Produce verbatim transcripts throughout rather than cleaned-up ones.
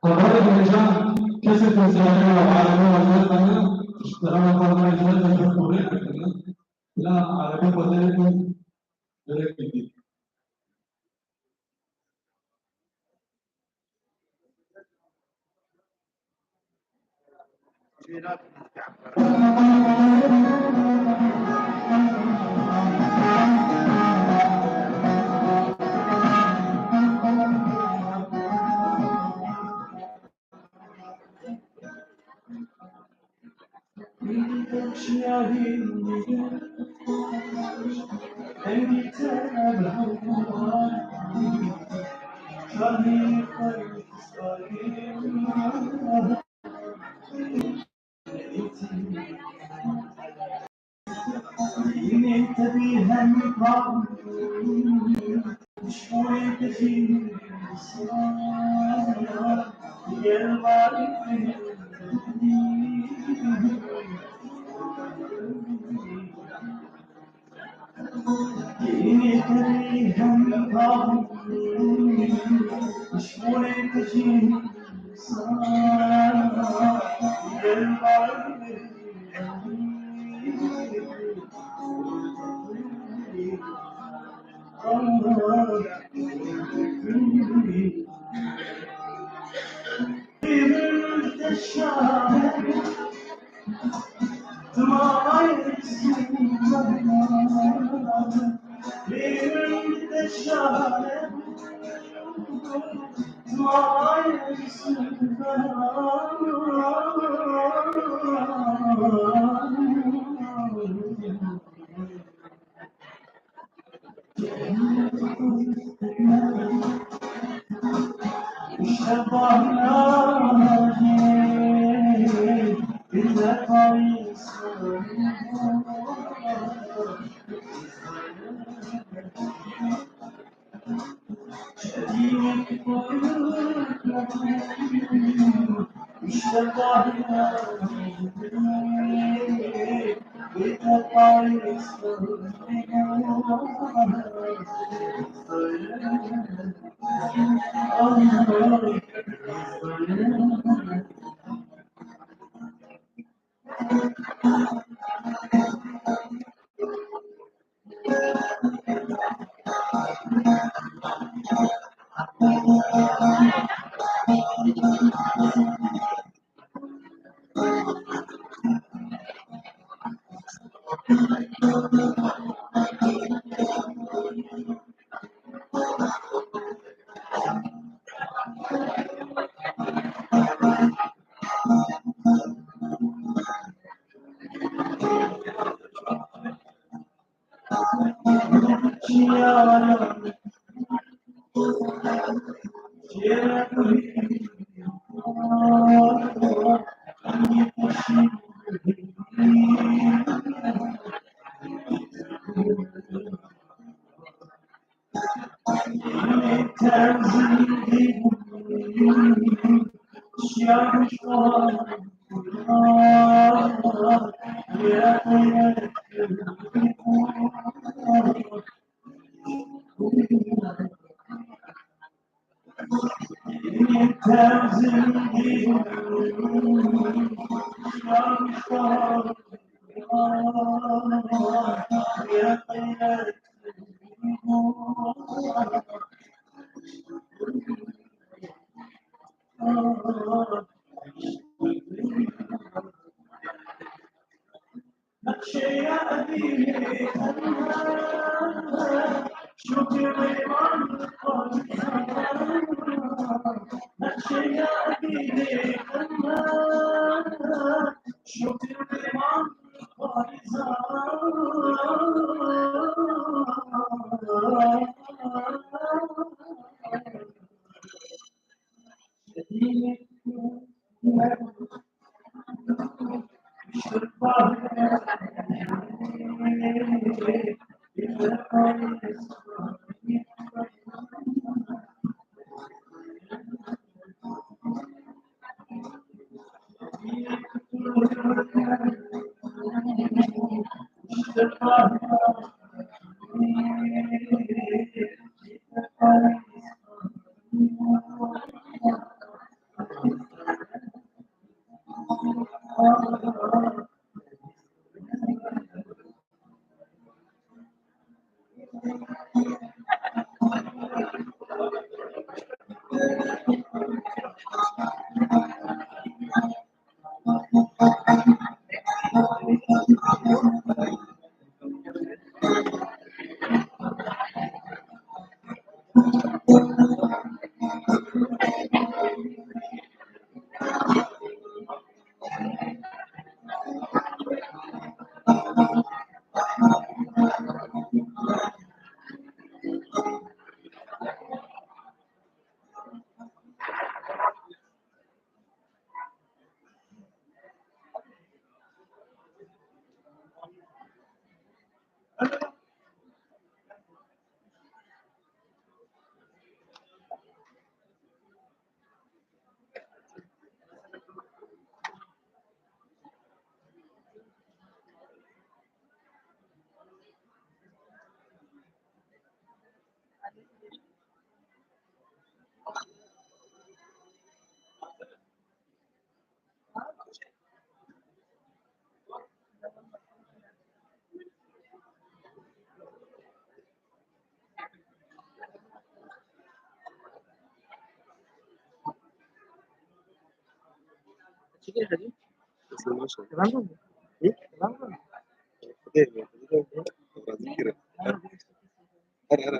Xebatê hêja kesê ku ziyade ya erebê wa zêde ne, ji terana xwe nayê zêde ne, xwe rê nekirine. Bila erebê xwe derê ku derek bidî.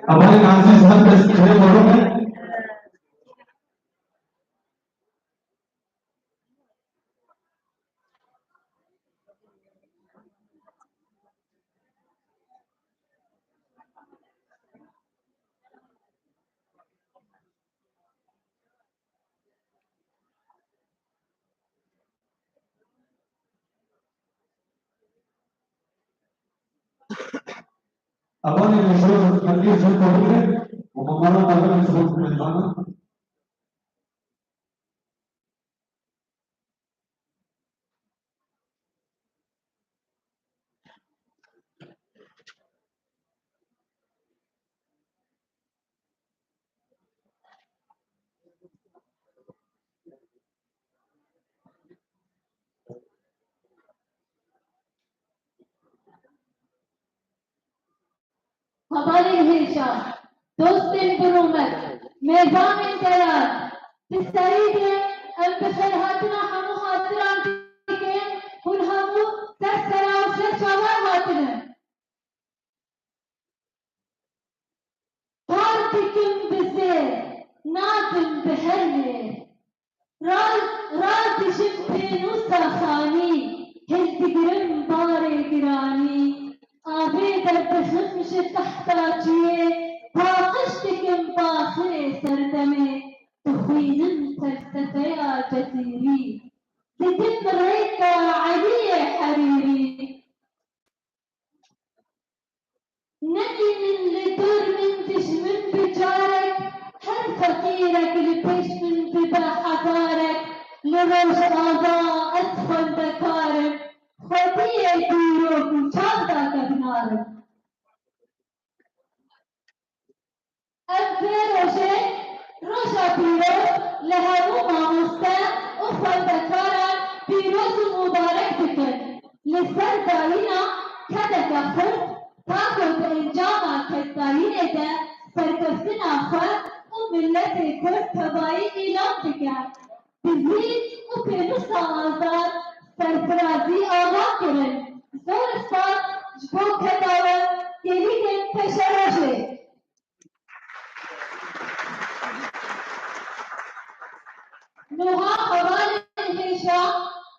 Hevalên ezîz, her kes rê xwe bibin. Hevalên ji Xelkê ji xwe bigrin û hemû hevalên ji xwe bigrin. Hevalên hêja, dostên bi rûmet, mêvanên delal, bi serî de em bi xêrhatina hemû hatiran dikin, hûn hemû ser sera û ser çavan hatine. Par dikim bi zêr, nadim bi her mêr. Ra-, radijim pênûsa xanî, hildigirim barê giranî. Avê derdixim ji tehta çiyê, paqij dikim baxirê serdemê. Dixwînim felsefeya Cezîrî, didim rêka Eliyê Herîrî. Nemînin li dor min dijmin bi carek, her feqîrek li pêş min bibe hezarek, li Rojava ez xwendekar im, xwediyê dîrok û çav dakevnar im. Em vê rojê, roja pîroz li hemû mamoste û xwendekaran pîroz û mubarek dikin. Li ser dayîna kedeke xurt, ta ku di encama keddayînê de serkeftina xwe û miletê Kurd tevayî îlan dike. Bi zî û pênûsa azad serfirazî ava kirin. Zor spas ji bo keda we, kêlîkên pêşerojê. Niha hevalên hêja,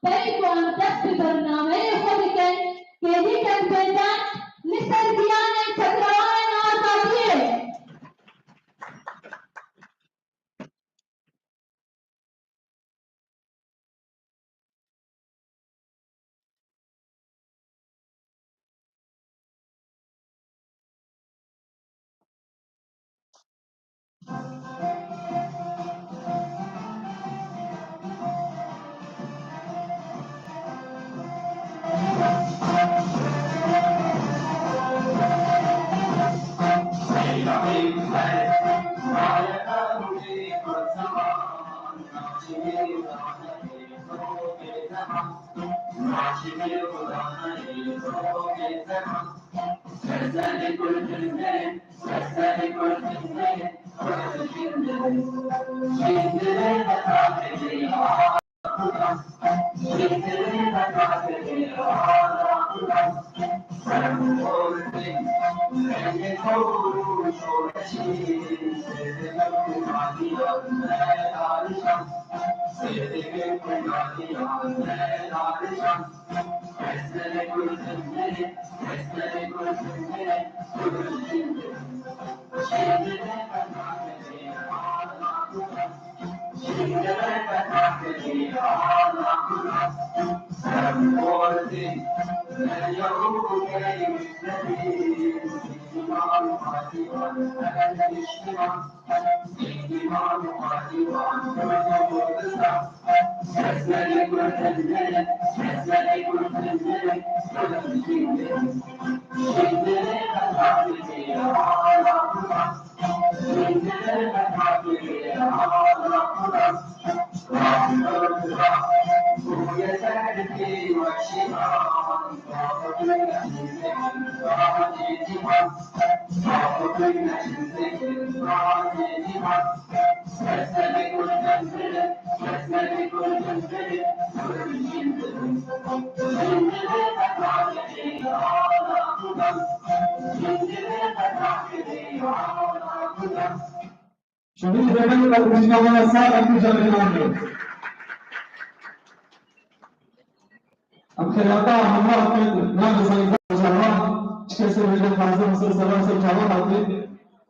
berî ku em dest bi bernameyê xwe bikin, kêlîkek bêdeng li ser giyanên çekrewanên azadiyê. Şehîd Zeynep Abdullah Sağ Abdülcabir Ahmet. Em xêrata hemû hatin, navê Zengin Rojava, çi kesê wê de hazir misil selam ser çavan hatin.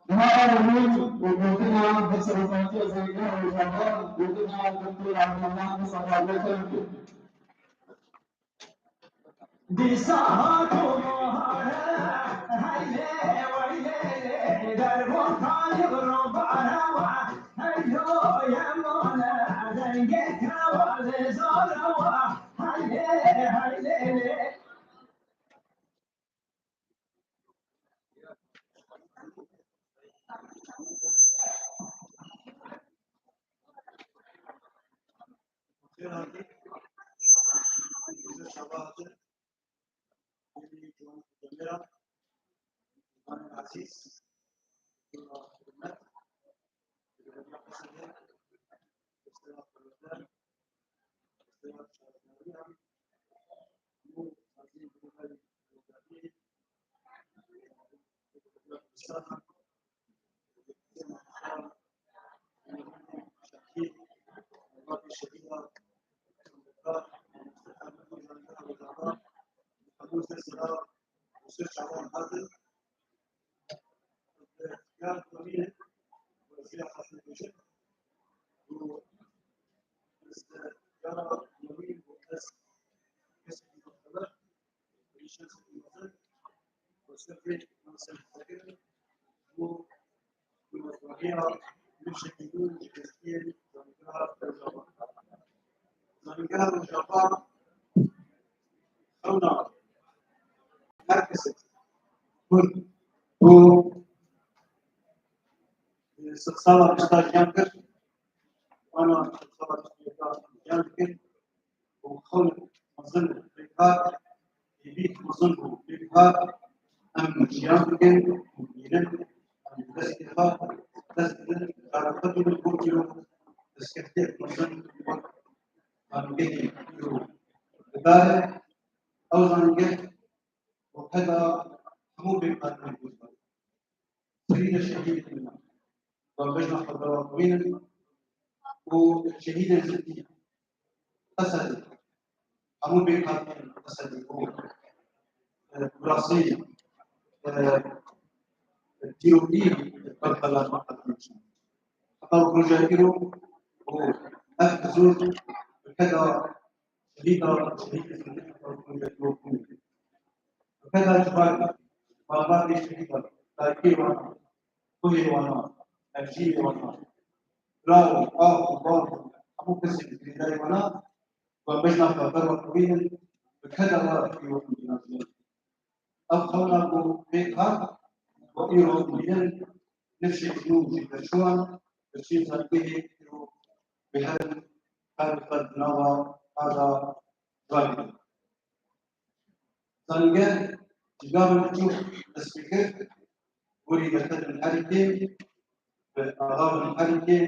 Niha ev rût û gotina hevserokatiya Zengin Rojava, gotina Doktor Abdullah Mustafa Abdullah. Dîsa hat û buhare, heylê weylê, derbotan yigro barewa, heylo yemane, dengê kewa lê zarewa, heylê, heylê lê. Bixêr hatin. Hêzên şeva hatin. Hêzên ciwan û camêran. Mêvanên ezîz. Hurmet. Hêzên Qesedê. Hêzên Qesedê. Hêzên Şarjnariyan. Hemû ezîz birayên Kurdistanê. Zanîngeha Rojava xewna her kesê Kurd bû, e, sed sala pişta jiyan kir, wana sed sala pişta jiyan dikin. Û xewn mezin û bêkar, êdî mezin û bêkar, em jiyan dikin û dibînin, em bi destê xwe dest didin, kara xwe dibin bo îro destkeftiyek mezin wek zanîngehê îro bi dar e. Ew zanîngeh bi peda hemû bêkariyên Kurdan. Serî de şehîdên min e. Van bejna xwe berwa xwînin û şehîdên zindî Qesedê. Hemû bêkatiyên Qesedê û, e, bi rastî, e, dîrokî berxwe lar me qetilî çûn. Heta roja îro û ev hizûr bi peda Şehîda, şehîdê zindî Kurd û Kurd. Peda civakê, malbatê şehîda, dayikê wana, kuhê wana, hevjînê wana, bira û ax û bav û hemû kesên girêdayî wana, wan bejna xwe berwa xwînin, bi keda wan xwî wan bîna jiyan. Ev xewna ku pêk hat, ku îro dibînin, nifşek nû jî derçûn, bi çîn zanîngehê îro bi herin her xwe di nava xwe de ragirin. Zanîngeh ji gavên biçûk dest pê kir, gorî derketin herîkê, bi axavin herîkê,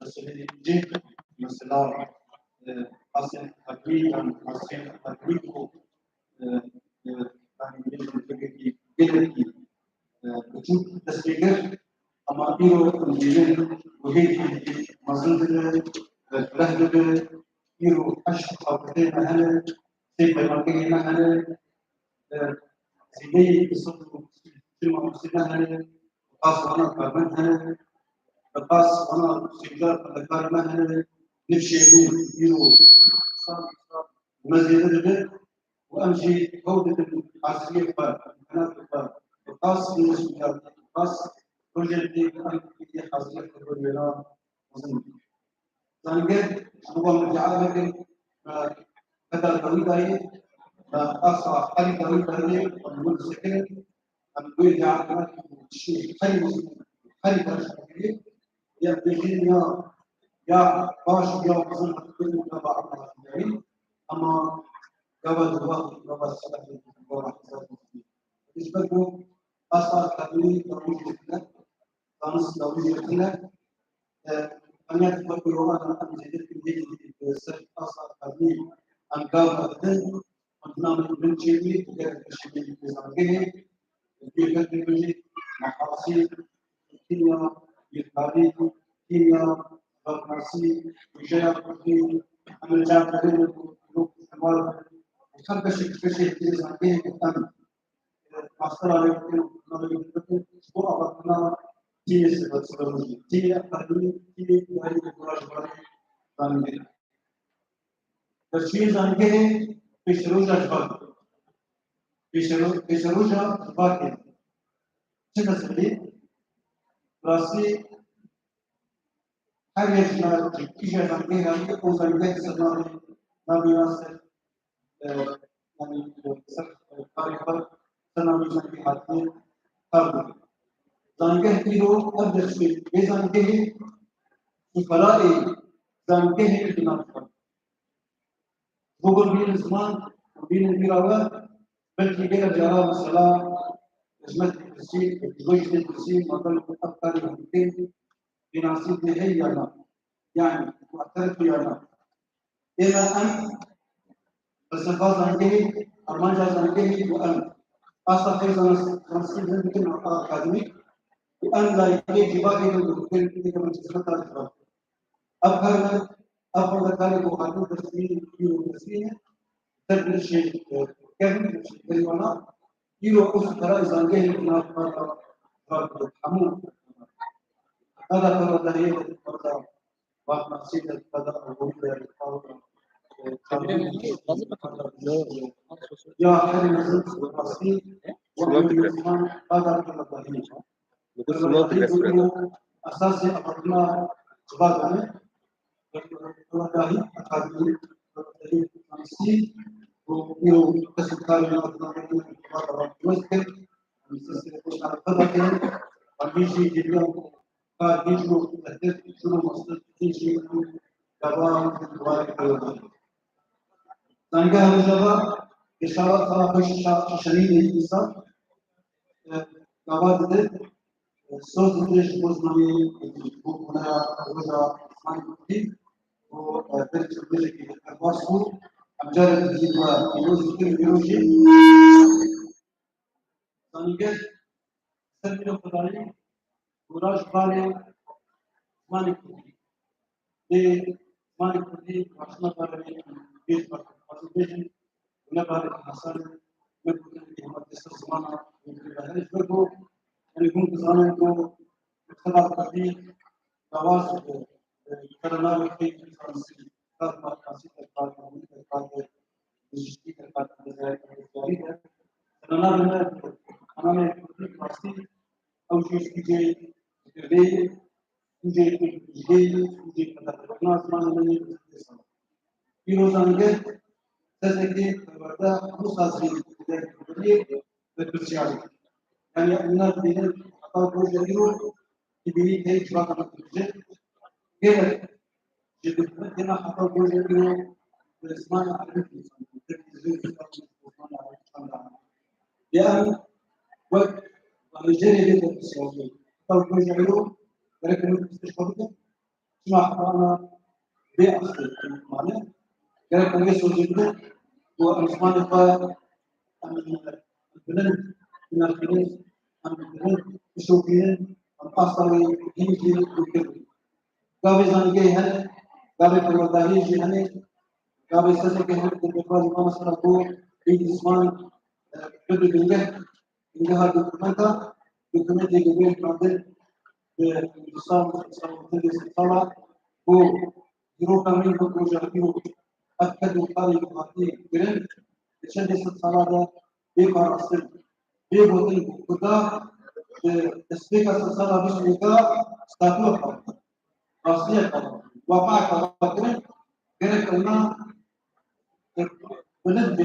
meseleyê cih, mesela, e, qasên qedrî yan qasên qedrî ku, e, e, yanî bêjin fikekî gelekî, e, biçûk dest pê kir, ama îro em dibînin ku hêdî hêdî mezin dibe, e, fireh dibe, îro heşt fakulteyê me hene, sê peymangerê me hene, e, zêdeyî du sed û çil mamostê me hene, bi qas wana karmend hene, bi qas wana sêwcar xwendekarê me hene, nifşê nû îro sal bi sal me zêde dibe û em jî hewl dikin haziriyê xwe, îmkanatê xwe, bi qas nû sêwcar, bi qas projeyê em êdî haziriyê xwe bû wêna mezin bikin. Zanîngeh ji bo me îdia veke, me qeda dawî dayê, me asa herî dawî dayê, em wê disekin, em wê îdia veke, çi herî mezin, herî baş dikirî, ya bêjin ya, ya baş ya mezin dikirî gava Aqil Xatî, ama gava di wextê gava Sibehê gava hezar dikirî. Ji ber ku asta akademî dawî jê tune, zanist dawî jê tune, e, tenya di xwe ku roman em zêde tundê ser asta akademî em gava didin, Namê min çêbû, digere peşî min li zangehê, pêxer bêjî, mehasî, kîmya, yekkarî, kîmya, farmasî, wêjeya kurdî, em li cem berê min ku dîrok û hemal bin. Her beşek beşê li zangehê em, e, mastera lê bikin, namê lê bikin, ji bo avatina tîmê sibet, sibet, tîmê akademî, tîmê idarî û rajbarî zangehê. Piştî zangehê pêşeroja civakê. Pêşero-, pêşeroja civakê. Çi meselê? Rastî her yek ji me ji kîja zangehê hatiye, ew zangeh ser navê, navê ya ser, e, yanî, e, ser, e, karê xwe ser navê zangehê hatiye kar dike. Zangeh îro ev dersê vê zangehê, fuqarayê zangehê di nav xwe. Ji bo ku bînin ziman û bînin bîra we, belkî gelek cara mesela ji me tê pirsî, ji we jî tê pirsî, madem ku ev karê hûn dikin, pênasî tê heye ya na? Yanî, mu'terif ya na? Ême em felsefa zangehê, armanca zangehê û em asta xwe zanist-, zanistî din bikin akademîk û em layîkê civakê din bikin, bikin xizmeta civakê. Ev her ne, ev xwendekarê ku hatin destbîn, îro destbîn e, ser binişê, e, kevin, binişê keriwana, îro ew sefera zangehê di nav xwe de ragirin. Hemû qada perwenderiyê de, qada matematikê de, qada algorî de, qada, e, ya herî mezin rastî, Şima fikre. Qada perwenderiyê. Li gor Sinan fikre. Esasê avatina civaka ne. Wadahî akademî, wadahî tanîsî, û îro kesên karê avatina civaka wan west kir. Em sesê xwe şarkada kirin. Em jî geriyan kar jî û lehtir jî û mastir jî û gava û gava. Zangeha Rojava, Rojava sala xwe şeş-, şeşemîn ê dîsa, e, gava dide, e, soz dide ji bo zimanê, ji bo huneya roja zimanê kurdî û, e, ber çi rojekî erbas bû, em careke dî we pîroz dikin, pîroz jî. Zanîngeh ser vîna xwedayî û raj barê zimanê kurdî. Lê zimanê kurdî raştina barê wê em bêj barê xwazin bêjin û ne barê hesarê me gotin ê hema dê ser zimana wê bi her ji ber ku, yanî hûn dizanin ku mekteba kurdî dawaz, e, e, kara navê xwe yê zanisî, kar matematikê, kar alîmî, kar bijîşkî, kar dezayetdarî de. Kara navê me, kanalê kurdî rastî ew jî sûcê fikirê, sûcê pêşbirkê, sûcê qedexekirina zimanê me yê. Îro zanîngeh seseke perwerde hemû saziyên derdikiriyê ve pirsiyar e. Yanî em ne dibînin heta roja îro dibînî tey civaka me dibêje. Gelek ji dikirina heta roja îro bi zimanê erebî dibînin. Lê em wek danûjerê vê berpirsiyariyê heta roja îro gerek em pirsgirêk xwe bikin. Çima heta ana vê astê mane? Gerek em vê sozê bidin û em zimanê xwe em bilind binirxînin, em bilind bişopînin, em asta wê hîn jî dûrtir bin. Gavê zanîngehê hene, gavê perwerdahiyê jî hene, gavê seseke hene ku dixwaze mame sera ku êdî ziman, e, bibe bingeh. Bingeha dokumenta, dokumentê ku bê nivîsandin bi Hindistan, Hindistan, Hindistan, ku dîroka min ku roja îro ev qed û qarê ku hatî kirin, di çendê sed sala de bê parastin, bê gotin ku Kurda di destpêka sedsala bîst û yeka statûya xwe, rastiyek xwe, waqayek xwe kirin, gerek ewna bilind bê,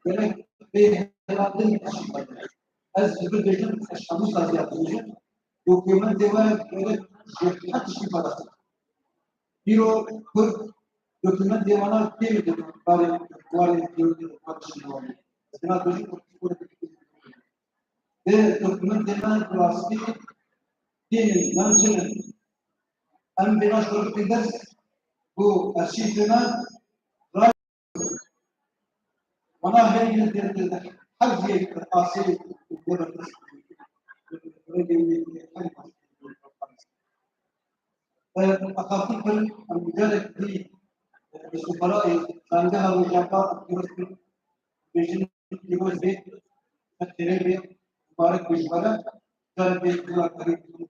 gerek bê hela din kişî xwe. Ez ji vir dibêjim, ez ji hemû saziya dibêjim, Dokumentê we gerek ji her tiştî parastin. Îro Kurd dokumentê wana têrê di warê, warê teorî de parastin wana. Ez dina dojî Kurd, Kurd, Di dokumentê me bi rastî têrê nan jin in. Em vêna şortê dest bo arşîvê me Wana her yek di, di, di her cihê asê û her Axafî kir, em carek dî, e, bi suparayê Zangeha Rojava em pîroz kir. Bêjin pîroz bê, xêrê bê, mubarek bê ji we re. Carek dî,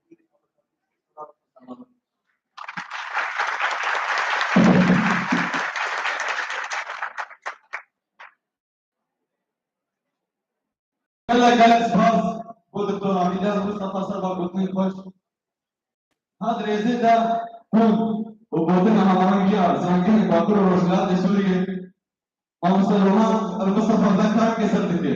Gelek gelek spas bo Doktor Amîdar Mustafa seba gotinên xweş. Ha di rêzê de hûn û gotina hemahengî ya Zangehê Bakur û Rojhilatê Sûriyê, mamoste Roman El Mustafa Dekar kesir dike.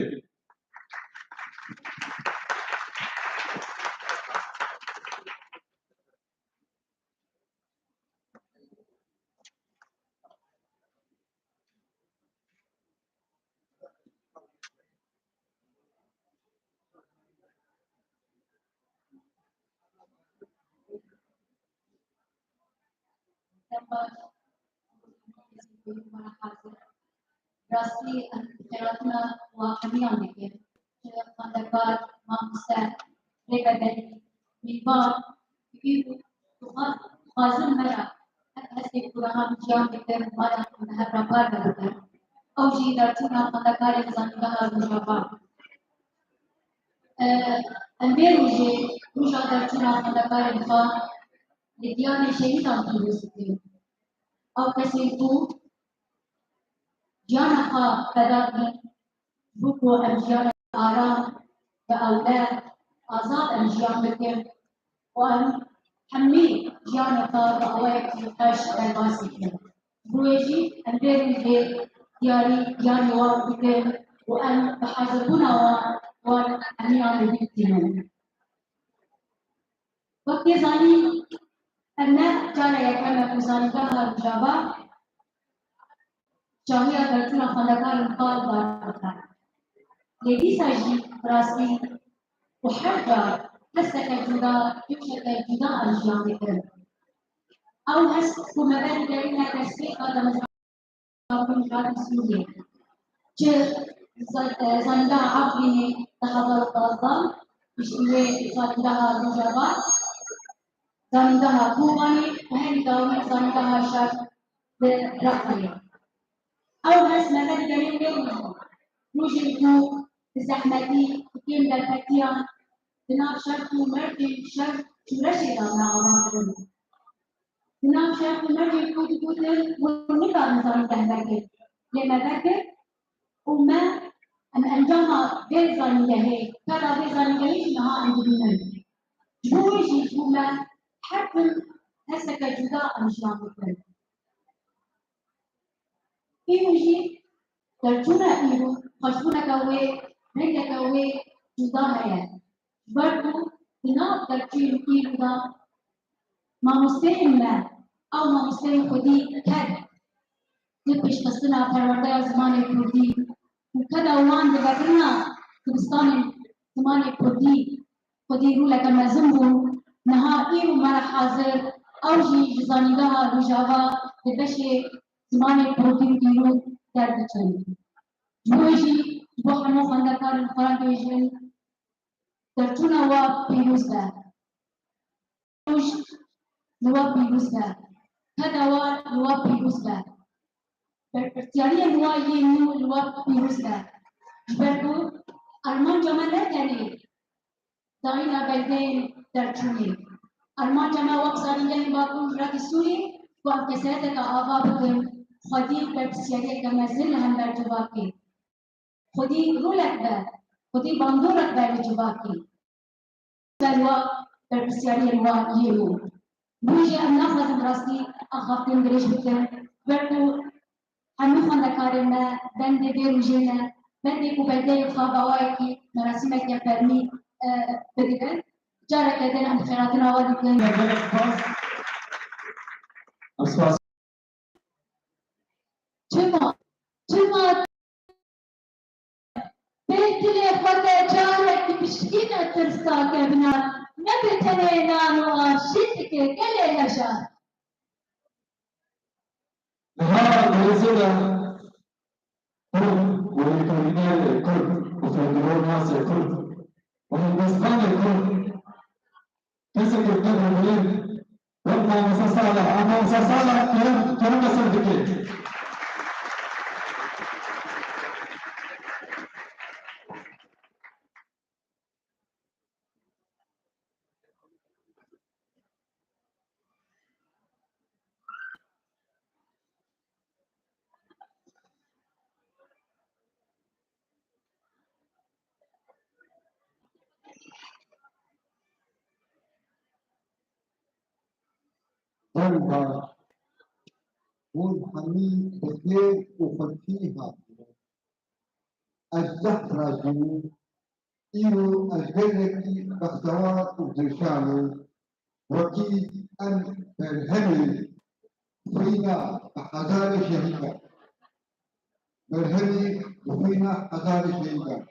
Rastî em xêratina wan hemiyan dikin. Çi xwendekar, mamoste, rêveberî, mîvan, fikir û dixwa-, dixwazin me re hek hestê ku em jiyan dikin, mala em bi hev re parve bikin. Ew jî derçûna xwendekarên Zanîngeha Rojava. E, em vê rojê, roja derçûna xwendekarên xwe, li diyarê şehîdan pîroz dikin. Ew kesên ku jiyana xwe feda kirin, ji bo ku em jiyanek aram, bi ewle, azad em jiyan bikin û em hemî jiyaneka bi awayekî xweş derbas bikin. Ji bo wê jî em vê rojê diyarî, diyarî wan bikin û em bi hazirbûna wan, wan hemiyan li bîr tînin. Wek tê zanîn, ev ne cara yekem e ku Zanîngeha Rojava şahiya derçûna xwendekarên xwe bar dike. Lê dîsa jî bi rastî û her car hesteke cuda, cewşeke cuda em jiyan dikin. Ew hest ku me berî derîne destpêka damezrana Kurd û Sûriyê. Çi za-, e, Zanîngeha Efrînê du hezar û pazdeh, piştî wê Zanîngeha Rojava, Zanîngeha Kobanê û herî dawî Zanîngeha Şer di Reqayê. Ew hest me her gerê pê bû. Rojên ku bi zehmetî, bi kêm derfetiyan, di nav şert û mercên şer şoreşê de me ava kirin. Di nav şert û mercên ku digotin, hûn nikarin zanîngeh vekin, lê me vekir û me, em encama vê zanîngehê, keda vê zanîngehê jî niha em dibînin. Ji bo wê jî ji bo me her tim hesteke cuda em jiyan bikin. Îro jî derçûna îro xweşbûneke wê, rengeke wê cuda heye. Ji ber ku di nav derçûyên îro de mamosteyên me, ew mamosteyên xwedî ked, di pêşxistina perwerdeya zimanê kurdî û keda wan di vekirina dibistanên zimanê kurdî xwedî roleke mezin bû, niha îro me re hazir, ew jî ji Zanîngeha Rojava di beşê zimanê kurdî û dîrok derdiçin. Ji bo wê jî, ji bo hemû xwendekarên xwe re dibêjin, derçûna we pîroz be. Roj li we pîroz be. Keda we li we pîroz be. Berpirsyariyên we yên nû li we pîroz be. Ji ber ku armanca me ne tenê dayîna belgeyên derçûnê. Armanca me wek zanîngehên Bakur û Rojhilatê Sûriyê ku em kesayeteke ava bikin, xwedî berpirsyariyeke mezin li hember civakê. Xwedî rolek be, xwedî bandorek be li civakê. Ber wa berpirsyariyên wa yên û. Bo jî em naxwazin rastî axaftin dirêj bikin, ber ku hemû xwendekarên me bendê vê rojê ne, bendê ku belgeyê xwe bi awayekî merasîmeke fermî, e, bigirin. Careke din em xêratina we dikin. Gelek spas. Em spas. Çima? Çima bê tilê xwe de carek pişkîne tirsa kevnar, ne bi tenê nan û aşî dike gelê hejar. Niha di hêzê de kurd û lêkolînerê kurd û folklornasê kurd û helbestvanê kurd kesekî qedrê bilind wek Mamoste Salih, em Mamoste Salih kerem, kerem li ser dike. Dem baş. Hûn hemî bi xêr û xweşî hatine. Ez zehf razî me. Îro ez gelekî bextewar û dilşan im. Wekî em berhemê xwîna hezarê şehîdan, berhemê xwîna hezarê şehîdan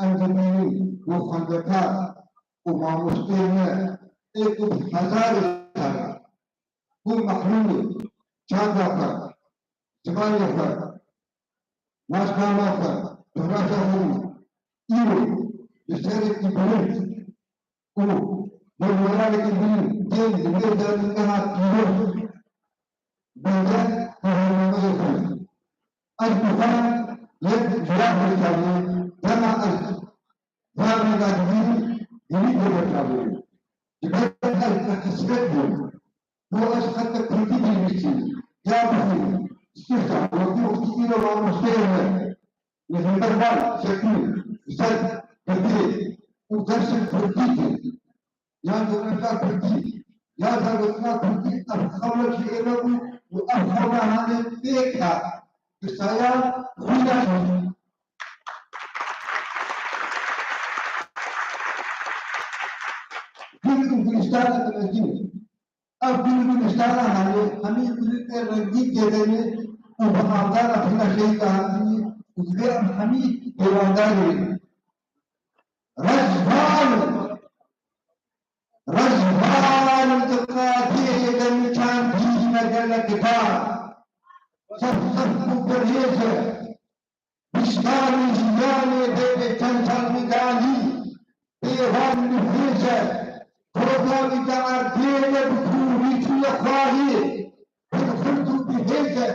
em dibînin ku xwendekar û mamosteyê me ê ku bi hezarê sala bû mehrûmê çanda xwe, zimanê xwe, nasnama xwe, coxrafya xwe bû. Îro li serekî bilind û li moralekî bilind tên li vê zanîngeha pîroz bêje ku hernameyê xwe. Ez bi xwe yek ji ya xwe dikarî, dema ez van rêda dibînim, hêvî tê berçavê min. Ji ber ez bi hesret bûm. Bo ez xeta kurdî bînivîsî, ya bixwînim. Sifta, wekî wextî îro mamosteyê me li hember van sekîn li ser girdiyê û dersên kurdî kir. Yan coxrafya kurdî, ya zaroktina kurdî, ev xewla jî ême bû û ev xewla hanê pêk hat bi saya xwîna jî. Gul û gulîstana dimezîne. Ev gul û gulîstana hemî, hemî gulên rengîn tê de ne û bi avdana xwîna şehîda hatî û divê em hemî pêwendar bibin. Rejvan, rejvan di qadiyê de niçan dîne gelek dar. Sef sef û birêz e. Piştanî jiyanê bê çend çend midanî, bê wan nifêz e. Programî de erdê de bi kûrî çûye xwarî, bi xurt û bi hêz e.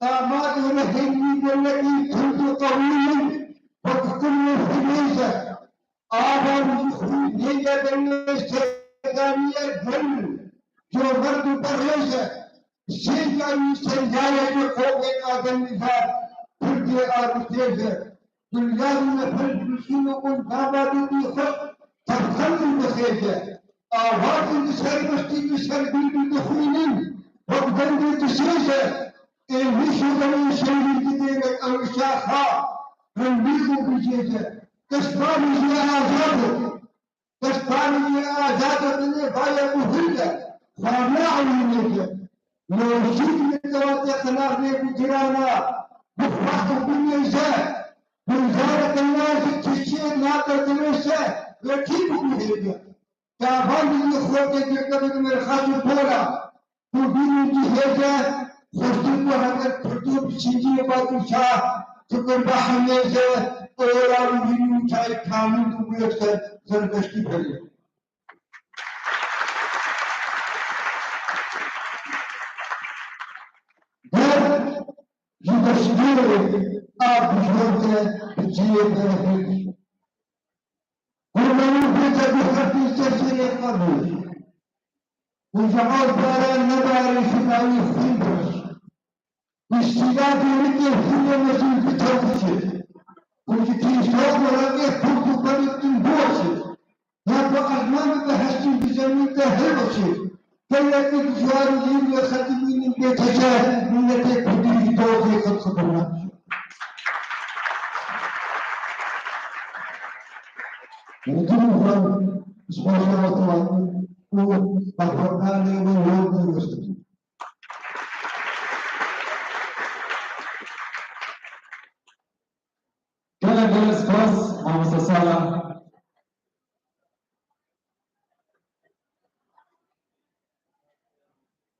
Damadê me hênî gelekî tund û qewî, wek kulê firêz e. Avan ji xwînê ye, belê serdaniye germ, comerd û berêz e. Sêya wî seryayekî qomê Ademnîjad, Kurdê arûtêz e. Dinya wî nefes dişîn û gundava didî xwe tevxel û dixêz e. Avazên li ser mistî, li ser bîrî dixwînin, wek dengê disêz e. Ê wî şodanên şêrîn didêne ew şaxa, rindî û bijêz e. Destvanê jî azad e. Destvanê jî azad e, dilê vaye û hilde, xwarina ewînê de. Lewşîk li dewatê xinarnê bi girana, bixwe û binêze. Gulzareke nazik çiçiyê nake dilê se, wekî bû bihêze. Davan dilî xwe tê girke bi mirxas û pola. Ku bîrî cihêze, xwestin ku heger pirtû bi çingiyê badîşa, fikir be hemêze, ola û hîrî û çayê kamîn û bûyek ser zerdeştî perê. Ger ji deştgirê av bijarte bi cihê berhêj. Kurmanî bêje bi herdî kesê yê qebûl. Ku ji av baran nebarê ji navî xwîn bireş. Ku îstîdadê rikê xwînê mezin bitewqîçe. Ku ji tîşa û meraqê xurt û berê din biweşe. Ya ku ezman bi hestî bi zemîn de hilweşe. Gelekî dijwarî lîr wê xetî bînin bê teşe, miletê kurdî ji dozê xwe xibirna. Rêdî û xwe Ji bo şerefê û berxwedanê wê yol pîroz dikin. Gelek gelek spas, mamoste Sala.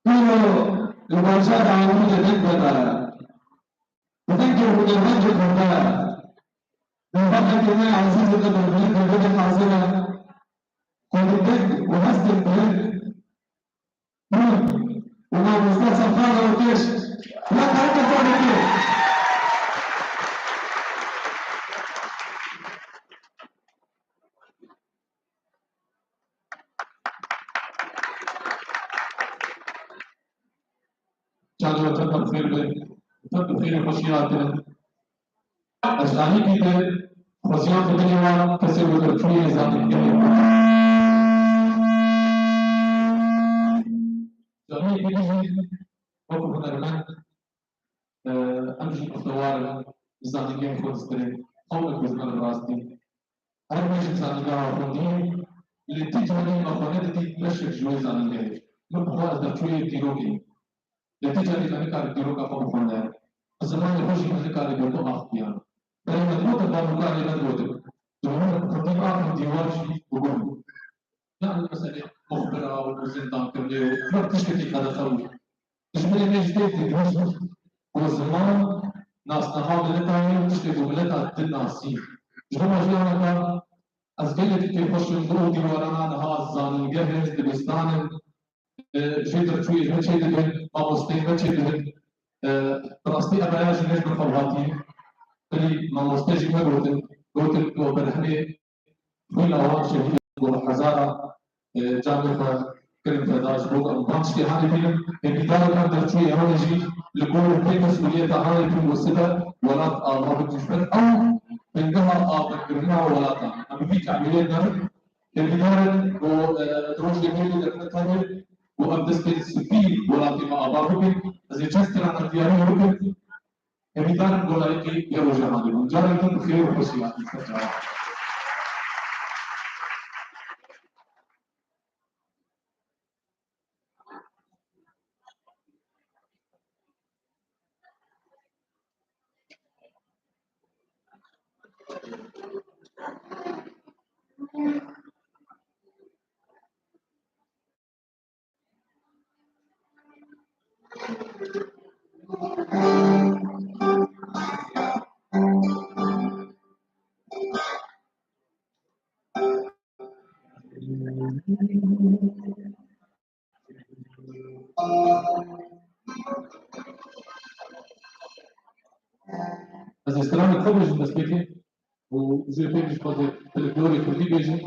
Îro li bajara Amûdê deng vedaya. Bi dengê hunermendê Kurda, bi dengê me ezîz û qedirmendê Kurda hazir e. Ku bi deng û hestên bilind Û mamoste Sefa Rewtiş. Ya herkes Rewtiş. Çawa te bi xêr be. Te bi xêr û xweşî hatine. Ez zanî dî de xweziya xwe dinê wan kesê wekî çûyê zanîngehê. Zanî dî jî wekî hunermend, e, em jî bextewar in, zanîngehê xwe distirê. Hewlek bi ziman rastî. Her me jî zanîngeha xwendî, lê ti carî me xwe nedidî beşek ji wê zanîngehê. Min bi xwe ez derçûyê dîrokê. Lê ti carî me nikare dîroka xwe bixwende. Bi zimanê xwe jî me nikare gotin ax diyan. Berê me digotin, bav û kalê me digotin. Ji bo min xwendî ax û dîwar jî biguh bû. Ne ew meselê muxbira û zindankirinê û wek tiştekî qedexe bû. Dijminê me jî tê digihîşt ku ziman nasnaha mileta ye û tiştê ku mileta dinasî. Ji bo me jî aneka ez gelekî kêfxweş im, bi ew dîwarana niha zanîngeh in, dibistan in, e, jê derçûyê me çêdibin, mamosteyê me çêdibin. E, bi rastî ev raya jî ne ji min xwe hatî. Belê mamoste jî me gotin, gotin ku berhemê Xwîna wan şehîd bûn, hezara, e, canê xwe kirin feda ji bo em van tiştê hanê bînin. Hêvîdar im em derçûyê hanê jî li gor û pê mesûliyeta hanê pîrozê de welat ava bikin ji ber ew bingeha avakirina welatan. Em bi vî kamîlê ne bin. Hêvîdar in ku, e, di rojê mêrê de ne tenê ku em destê spî welatê me ava bikin. Ez ê çend strana diyarî bikim. Hêvîdar im ku layîqî vê roja hanê bûn. Careke din bi xêr û xweşî hatin ser caran. Ez ê stranê xwe bêjim destpêkê. û jê pêk jî xwezê folklorê kurdî bêjin.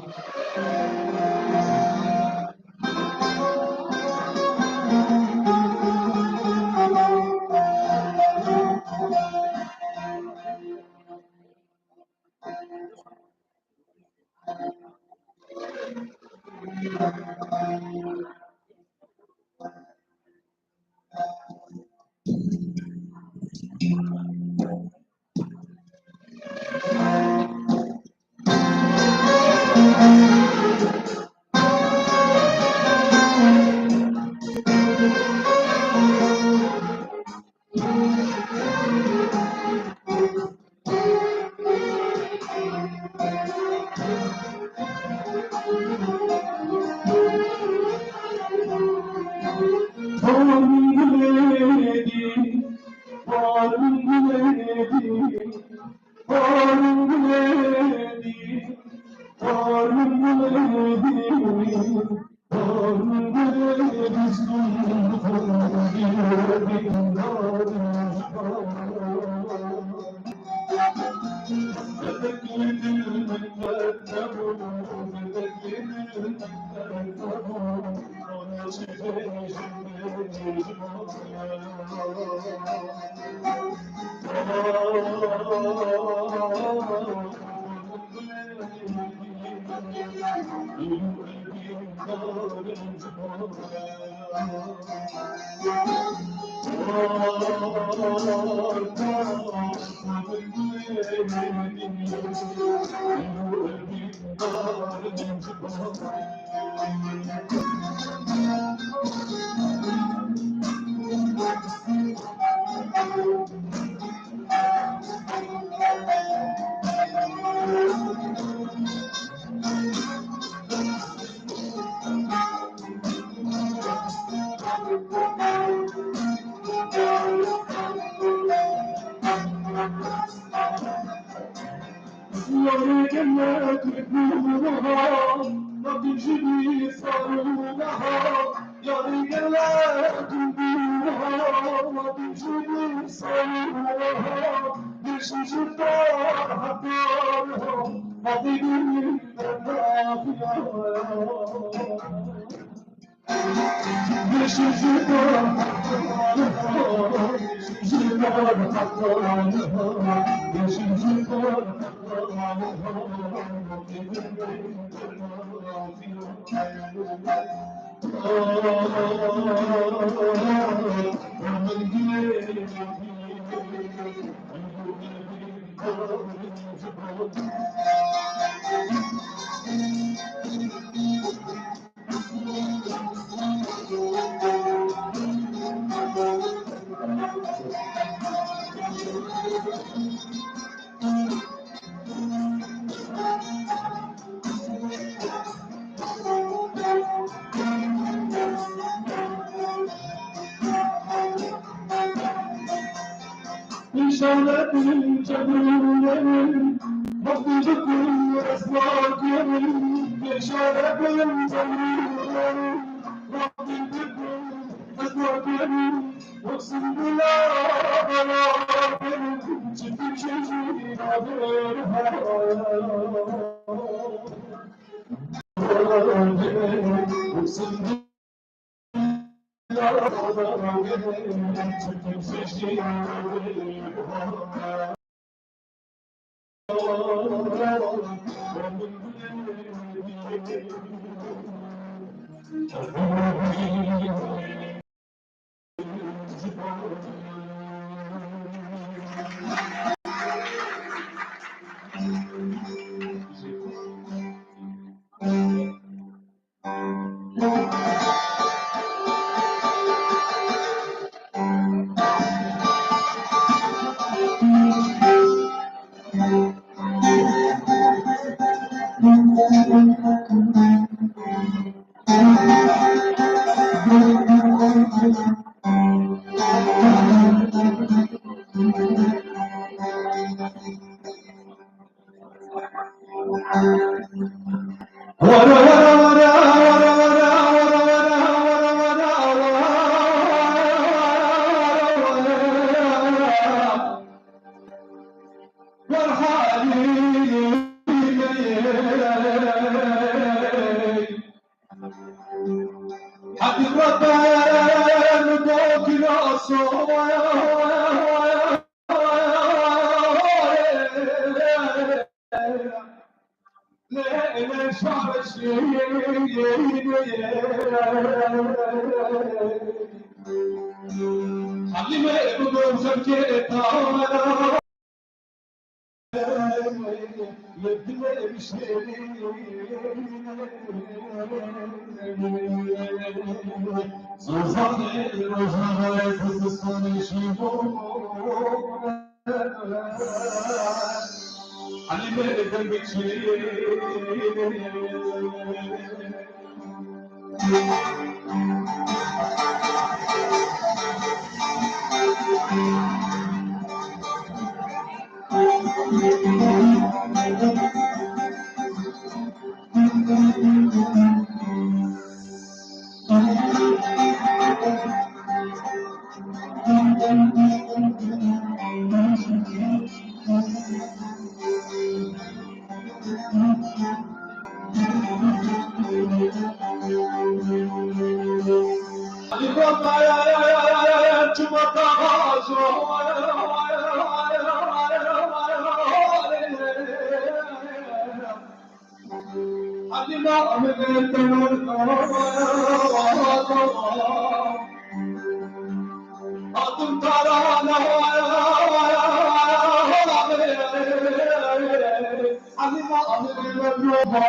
Wek, e,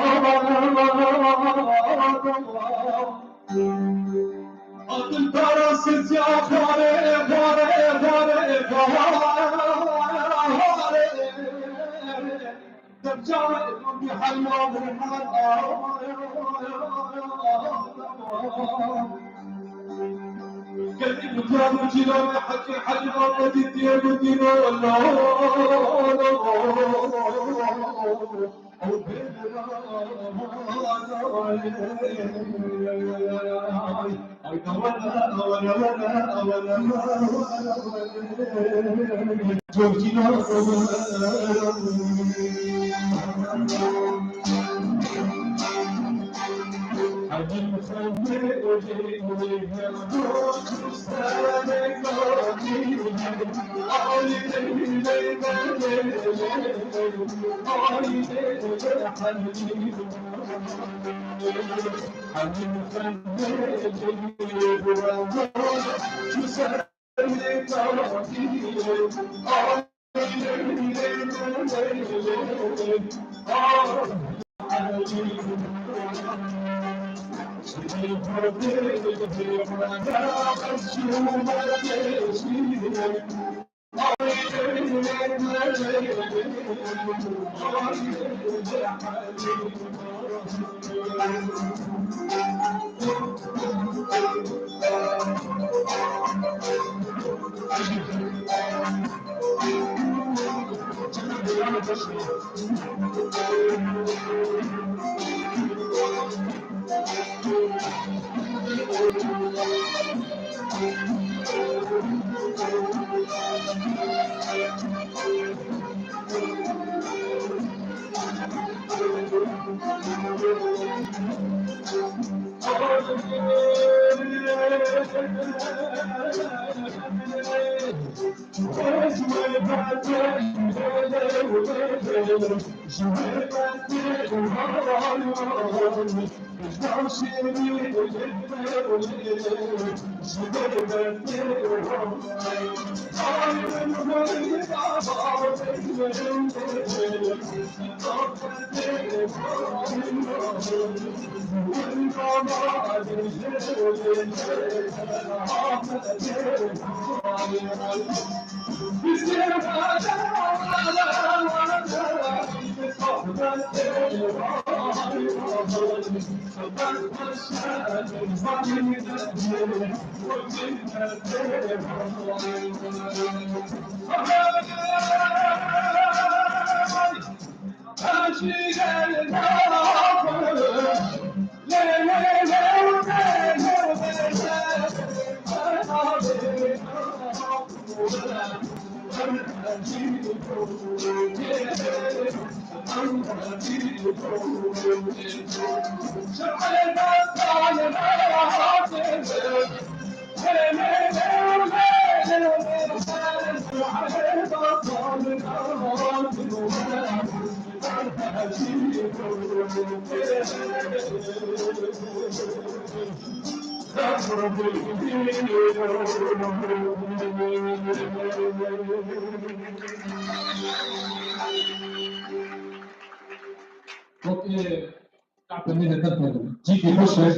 Cîkî xweş e.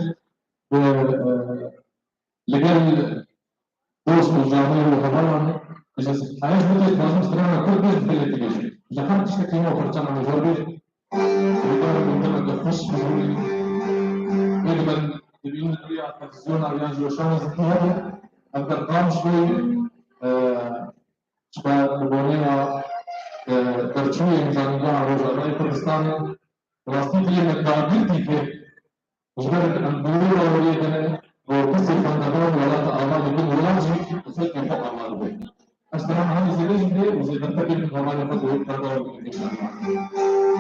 Bi, e, li gel dost û canê û hevalan, ji heyet bike dixwazim strana Kurd bê, bi dilê dibêjim. Ji her tiştekî me û xerçana me zor bê. Hêdar û gundemeke xweş bû. Pêk ben dibînin rêya televîzyona yan jî weşana zikî hebe. Ev berqam ji vê, e, ji xwe bi boneya, e, derçûyên zanîngehên Rojavayê Kurdistanê, rastî dilê me dagir dîtê. Ji ber em bi wê baweriyê de ne, ku pirsê xwendevan welata ava dikin, welat jî bi xelkê xwe ava dibe. Ez dema hemî zêde jî dê û zêdetir dê bi hevalên xwe di wê berdewam bikin, înşallah.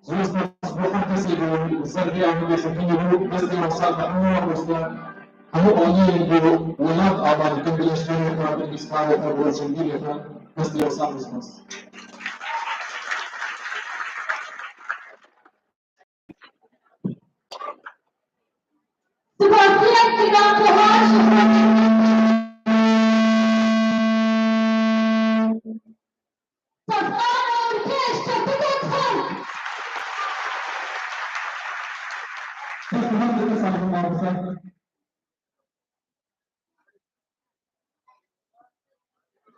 Zor spas bo her kesê ku li ser vê amûrê xwe tînê bû, destê wan sax be, hemû mamoste, hemû aliyên ku welat ava dikin bi leşkerê xwe, bi nivîskarê xwe, bi rojhilgirê xwe, destê wan sax be, spas. Spasiyek dikim ku her ji xwe Sefqan Orkeş, çepiket xwe. Dest bi dest dikin, sağ olun, mamoste.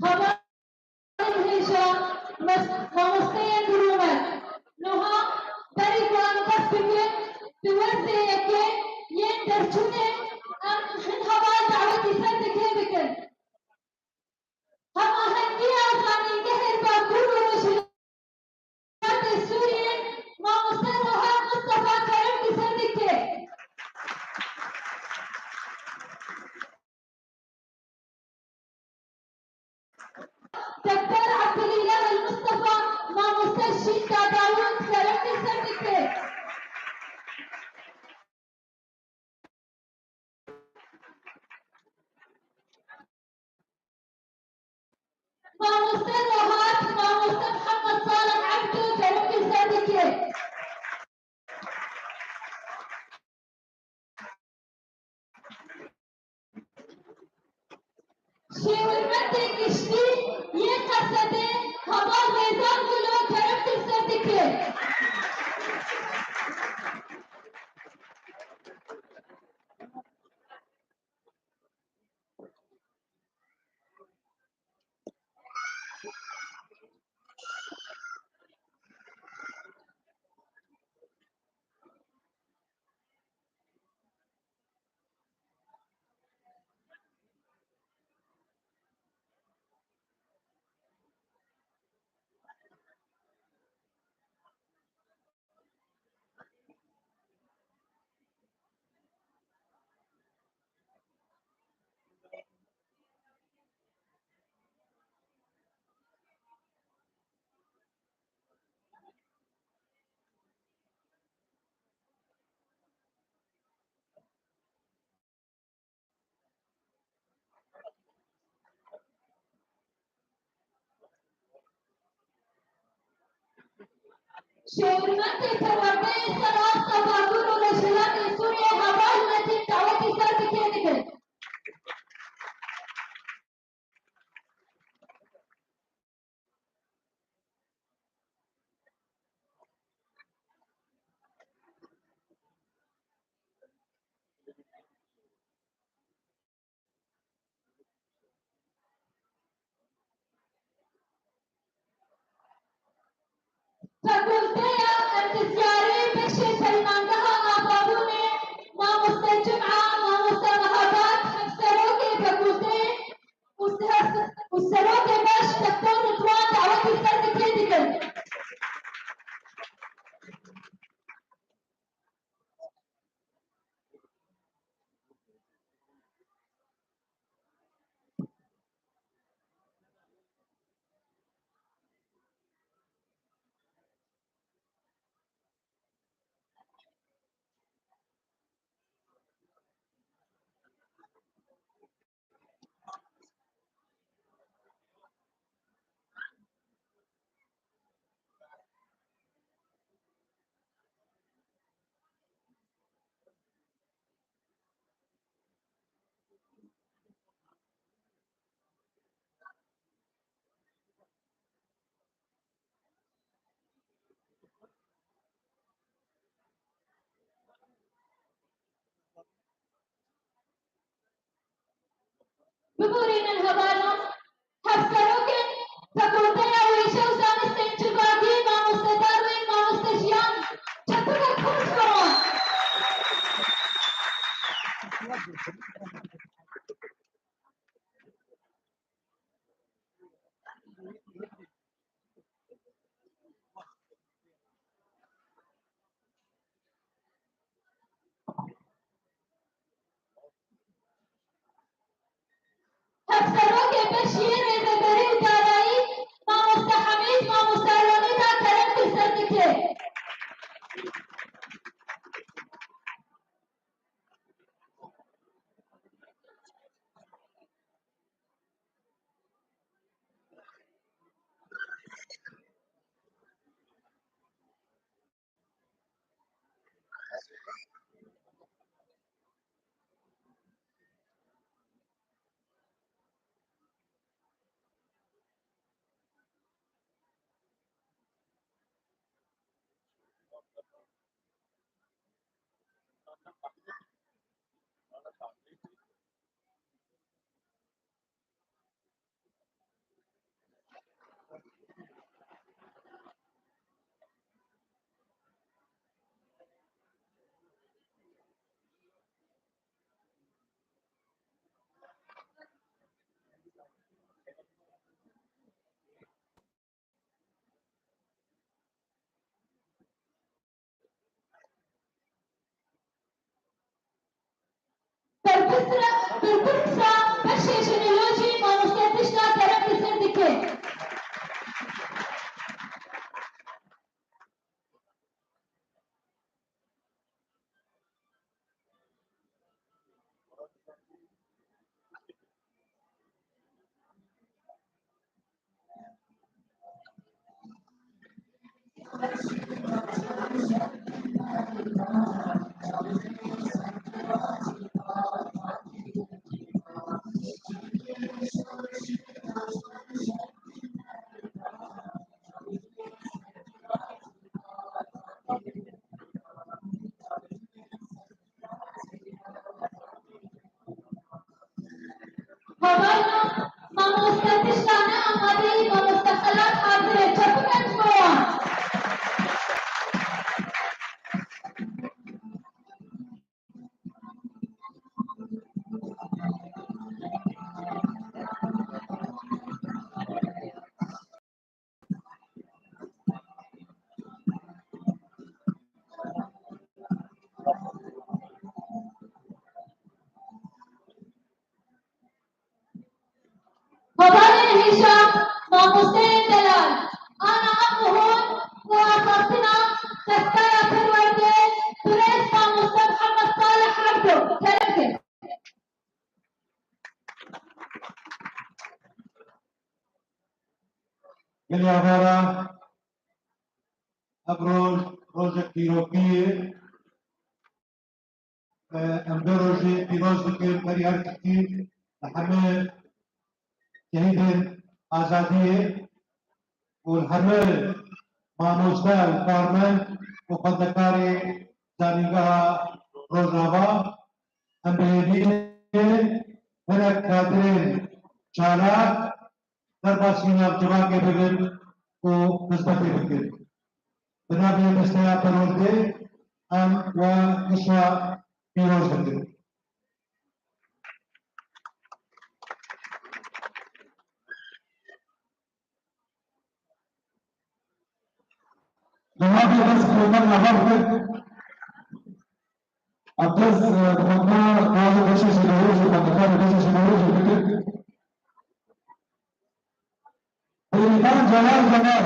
Hevalên hêja, mes-, mamosteyên bi rûmet. Niha berî Şêwirmendê giştî yê Qesedê Heval Rêzan Gulo kerem tu ser dike. Şêwirmendê perwerdeyê ser asta Bakur û Rojhilatê Sûriyê Heval Metîn dawetî ser dike dikin. Fakulteya Endizyarê Beşê Peymangeha Avabûnê, Mamoste Cuma, Mamoste Mehabad, Hevserokê Fakulteyê û se-, û Serokê Beş, Doktor Ridwan dawetî ser dike dikin. Bibûrînin hevalan, hevserokên Fakulteya Wêje û Zanistên Civakî, mamoste Darwîn, mamoste Jiyan, çepikek xurt bi wan. Hevserokê Beşî yê Rêveberî û Darayî, mamoste Hemîd, mamoste Ronî da kerem tu ser dike. Berpirsra, berpirsra beşê jineolojî mamoste Dişla kerem li ser dike. Mamoste Xelat hazir e. Çepik em ji bo wan. Kobanên hêja, mamosteyên delal, ana em û hûn û axaftina destdara perwerdê, birêz mamoste Mihemed Salih Ebdo, kerem kin. Gelî avara, ev roj, rojek dîrokî ye. Em vê rojê pîroz dikin berî her tiştî li hemî şehîdên azadiyê û li hemî mamoste û karmend û xwendekarê Zanîngeha Rojava. Em bi hêvî ne hinek kadirên çalak derbasî navcivakê bibin û xizmetê bikin. Bi navê desteya perwerdê em we hişa pîroz dikin. Cevabê dest Xwendar Nava bikir. Abdest, e, Xwendar bazı beşe şedoğru, Xwendar beşe şedoğru bikir. Bêrîvan Celal Cemal.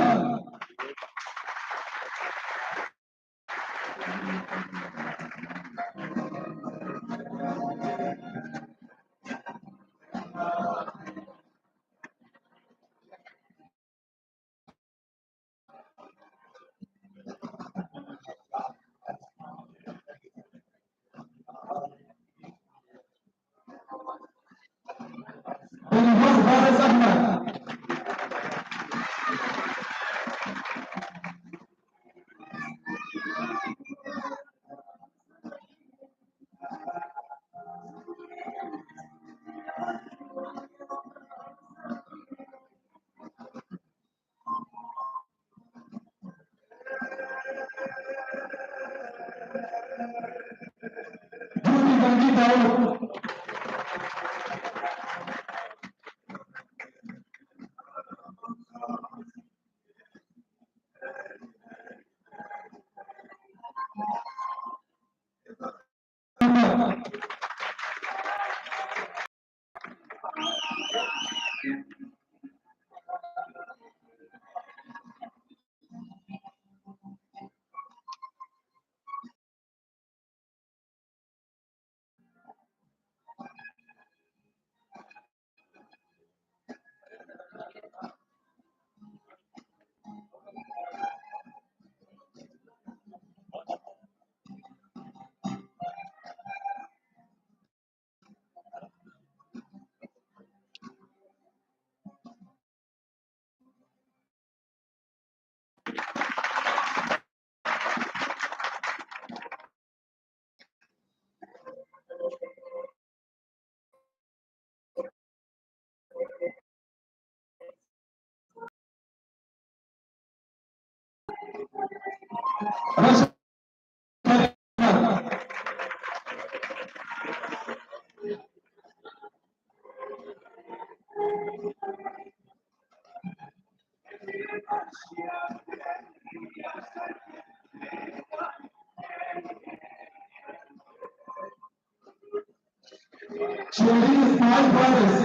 Şêrîn İsmail Paris.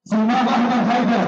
Sînan Ahmet Heyder.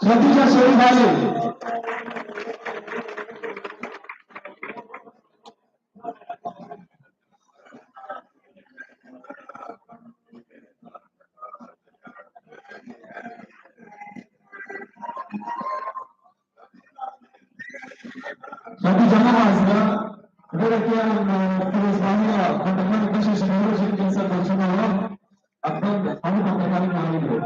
Xedîca Şerîf Alî. Xedîca Nemaziya, vereke em, e, pîrozbahî ya xwendevanê beşê ji Newrozê dikin ser berçavna wan, em bên hemû xwendevanên navîn re.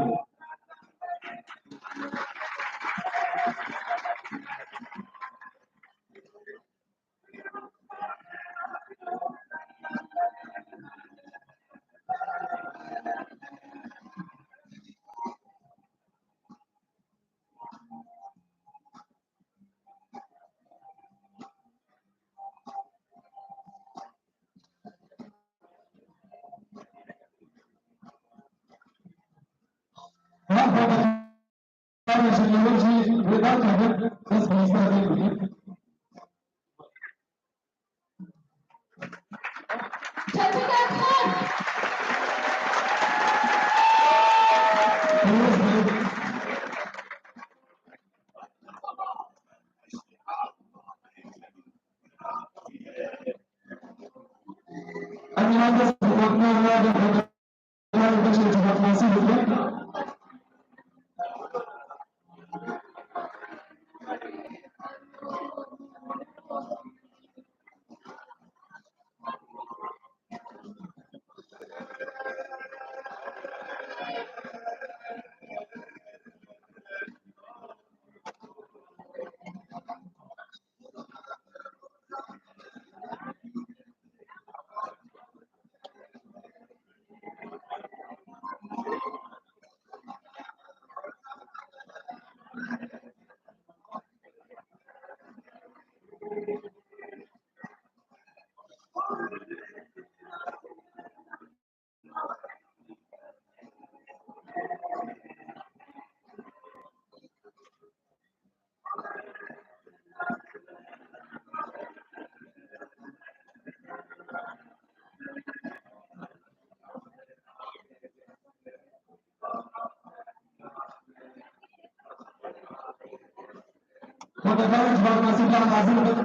Xwendevanên civatnasî, hazir bin.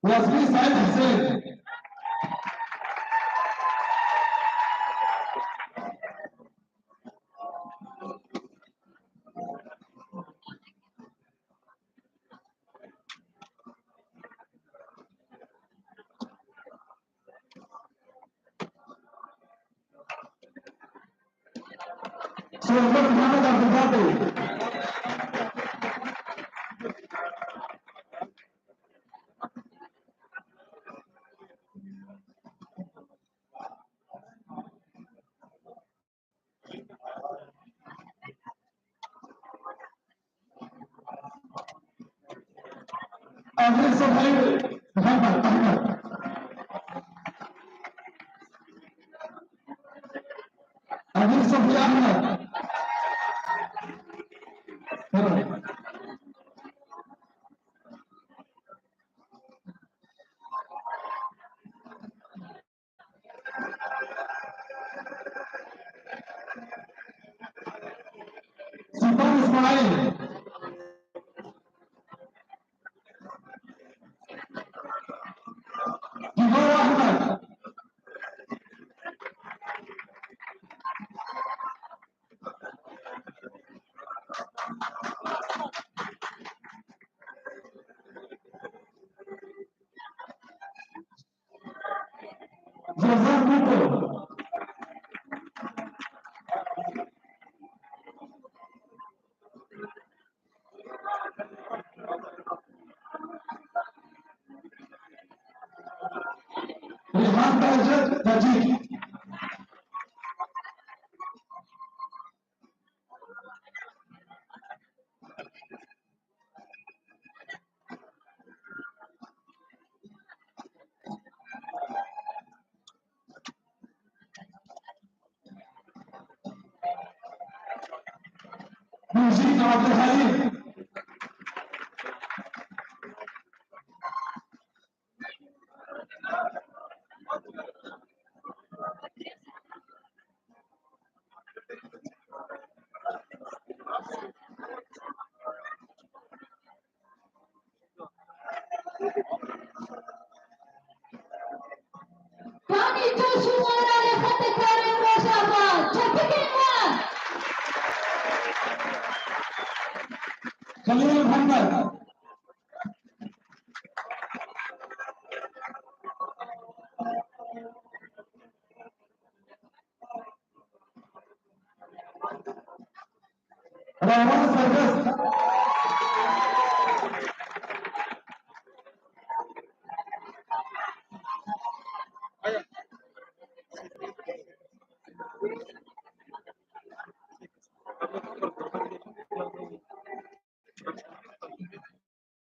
Wezîrê Seîd Hisên. Sultan Muhammed Abdulbaki. Amir Sohail Muhammed Ahmed. Amir Sohail Ahmed. Sultan Ismail. Kibar Ahmed. Joseph Miko. Rêhan Behcet Tecîk. Mujîd Abdulhelîm. Halil Muhammed. Rahman serbest.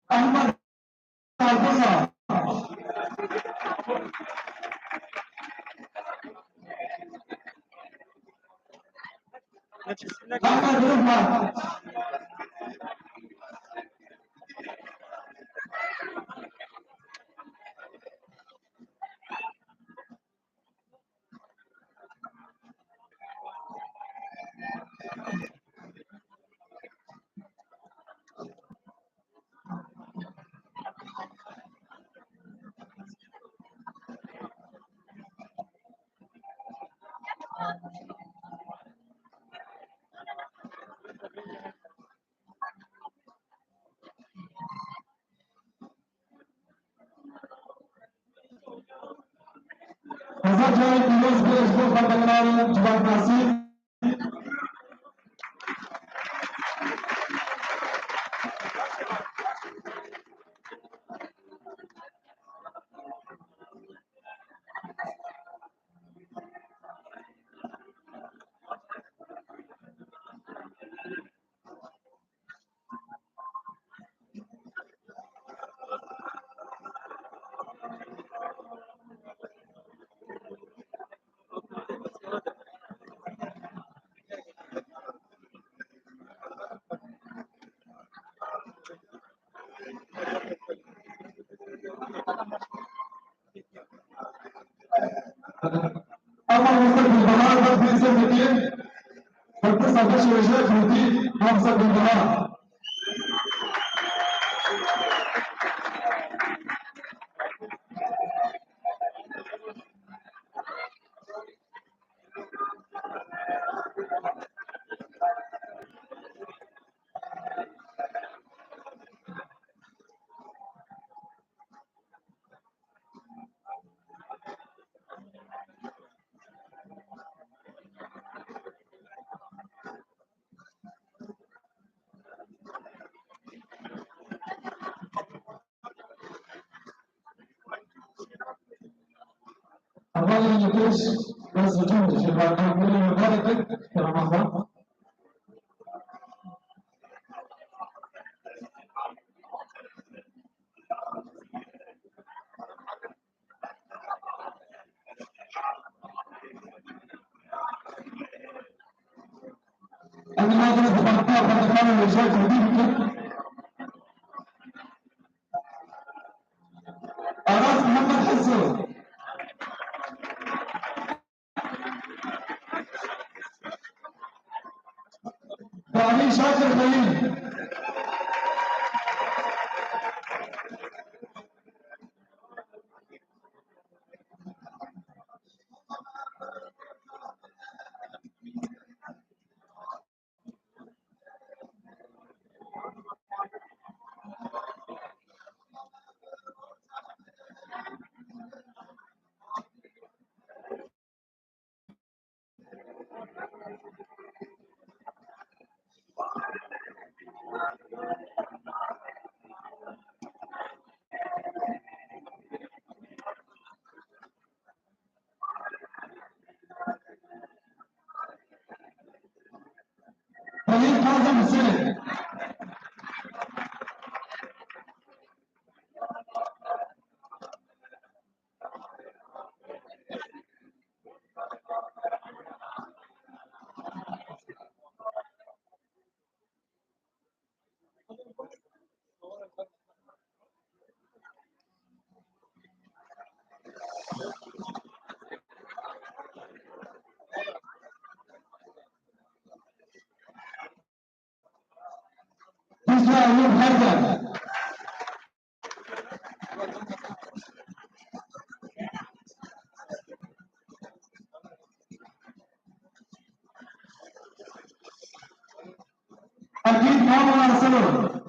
Ahmet Abdullah. Ahmet Rıfat. Hezar carî pîroz be ji bo xwendekaran Ciwanpasî. Ama Mustafa Bahar bak bize hediye. Doktor Savaş Recep Rudi, Hamza Bilbahar. Hevalên li pêş, dest bi cem dikin, Ramazan. Em ê hadin bi xwe xwendekaran li cem Kurdî bikin. Aras Muhammed Heso. Dawî Şakir Xelîl. Xelîl Kazim Husên. Tîja Eyûb Herdem. Ekîb Mamo Ersoy.